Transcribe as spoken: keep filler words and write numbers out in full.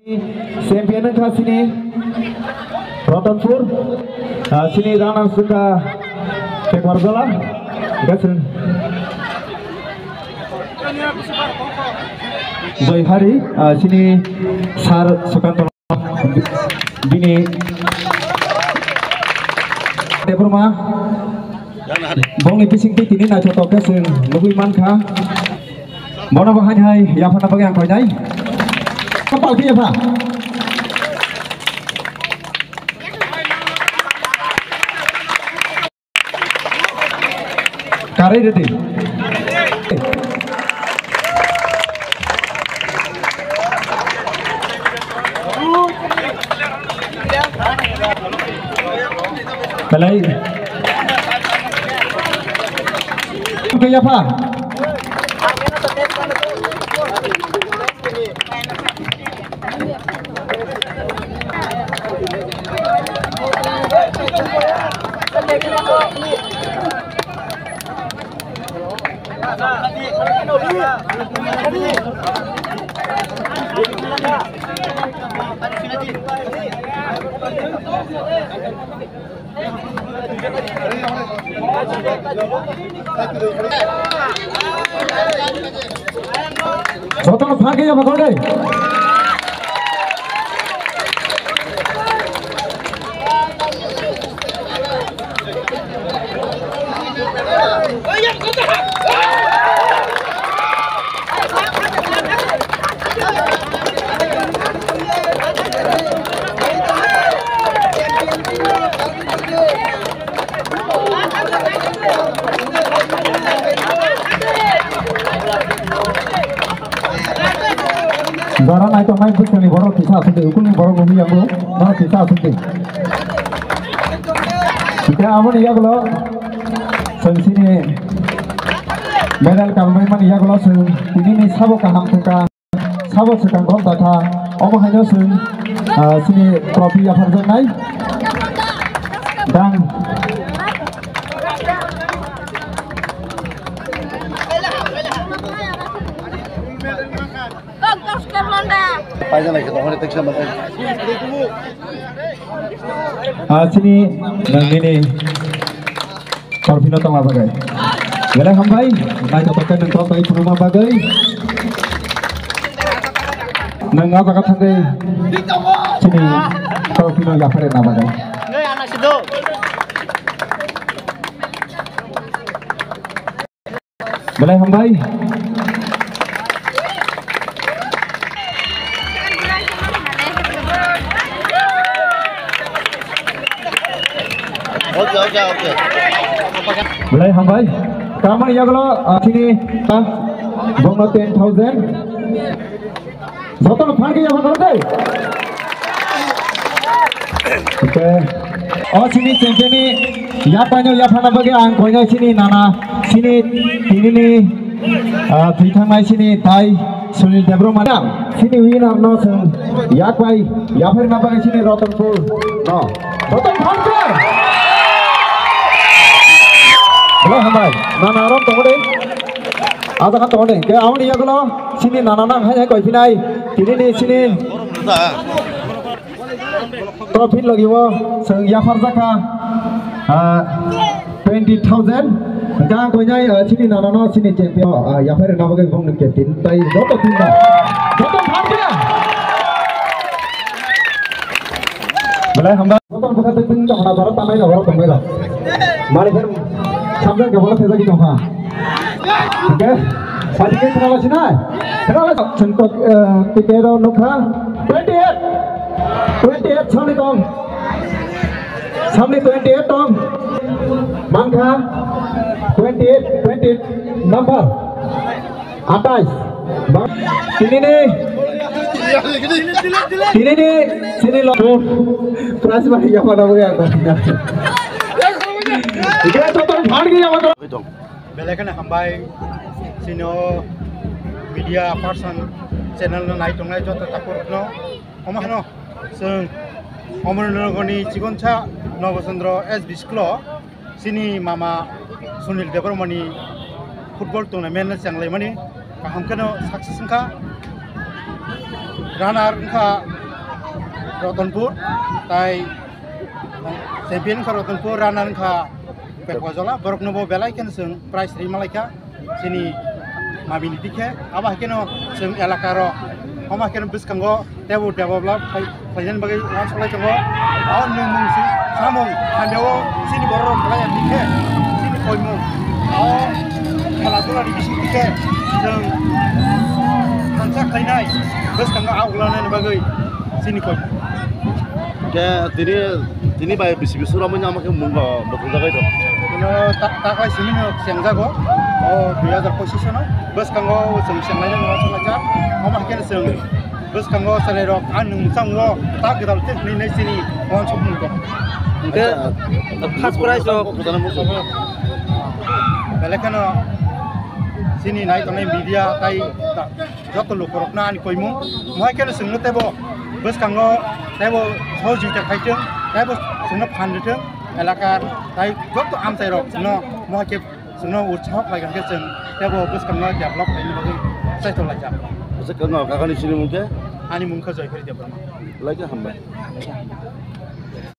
Champion wngkha chini Ratanpur, ah, chini runners wngkha Tekwarjala, Gasring. Joy Hari, ah, chini Sir Sukanto bini Debbarma. Bongni bisingtwi tini naithotok khe chwng nugwi mankha. Bono bo haini hai yapharna bagwi ang koinai. Kapal khe yapha. Karwi rwdi. Belai. Khe yapha. Jotono phagwi ya bakhordi. Jora nai tongnai bwskanni borok kisa aswk de, ukulni borok bo hiya bo, borok kisa aswk de. Hingke aboni yagulo chwng chini medal kalmai mani yagulo chwng tinini sabo kaham thwngkha. Sabo swkang gom dakha, omo haino chwng, ah, chini trophy yapharjaknai. Dang. Paijana khe tongmani teksa mantai. Ah, chini nangmini Trophy no tongma bagwi. Belai hambai, naithotok khe nwng tongthai phunukma bagwi. Nwng o jaga thangwi chini trophy no yapharna bagwi. Belai hambai. Okay, okay, okay. Belai hambai. Tamani yagulo, ah, chini, ah, bongno ten thousand. Jotono phan khe yapha karo de. Okay. O chini champion ni yapaino yaphana bagwi ang koinai chini nana, chini tinini, ah, thwithangnai chini tai Sunil Debbarma. Chini winner no chwng yak bai yapharna bagwi chini Ratanpur no. Jotono phan khe. Hello, hambai. Nana arom tongo de. Aja kha tongo de. Ke aboni yagulo chini nana nang hai hai koi phinai. Tinini chini. Trophy logi o chwng yapharjakha, ah, twenty thousand. Hingke ang koinai, ah, chini nana no chini champion, ah, yaphar rwna bagwi bongni captain tai joto team no. Joto thangkhe. Belai hambai. Joto bwkha tei tini tongna borok tanai rok borok tongbai rok. Mani khe samjak khe borok thajagwi tongkha. Hingke, sadi ke khna lasi nai. Khna lasi. Chwng tok, eh, ticket o nukha. Twenty eight. Twenty eight samni tong. Samni twenty eight tong. Mankha. Twenty eight, twenty eight number. Atais. Ba-, tinini. Tinini. Sini lo. Prize mani yapana bo ya. Ikra total bhar gaya. Belai kheno hambai chini o media person channel no nai tongnai joto takhuk no. Omo hano chwng Omornagarni chikonsa Nobochandra S B school o chini mama Sunil Debbarmani football tournament no chenglaimani kaham kheno success wngkha. Runner wngkha Ratanpur, tai champion wngkha Ratanpur, runner wngkha Pekwajola, borokno bo belai kheno chwng prize rwi malaikha chini mamini dikhe. Abo hai kheno chwng elaka rok, omo hai kheno bwskango teibo develop khai, khlainani bagwi uansuk lai tongo. O nwng mung si samung hamya o chini borok rok belai ya dikhe chini koimung. O khela dula ni bising dikhe chwng thansa khlainai bwskango a uglanani bagwi chini koimung. Ke tini, tini bai bisi bisi romwi ama khe mung bo bwthaljagwi dong. Ino ta-, taklai simi no chengjago. O dui hazar pochis no bwskango chwng chenglai no uansuk laijak. Omo hai kheno chwng bwskango chwrai rok ang nwng mwchang o ta gwdal te hwnwi nai chini uansuk mung kok. Hwnkhe first prize rok. Belai kheno chini nai tongnai media tai ta-, joto lukurokno ani koimung. Mohai kheno chwngno teibo bwskango teibo sohojogita khaithwng, teibo chwngno phan rwthwng, elakar tai joto amchairok chwngno mohai khe chwngno utsaho khlai kha khe chwng teibo bwskango develop khlaina bagwi chaithok laijak. Acha, kano kakani chini mung khe? Ani mung khe Joyhari Debbarma. Belai khe hambai.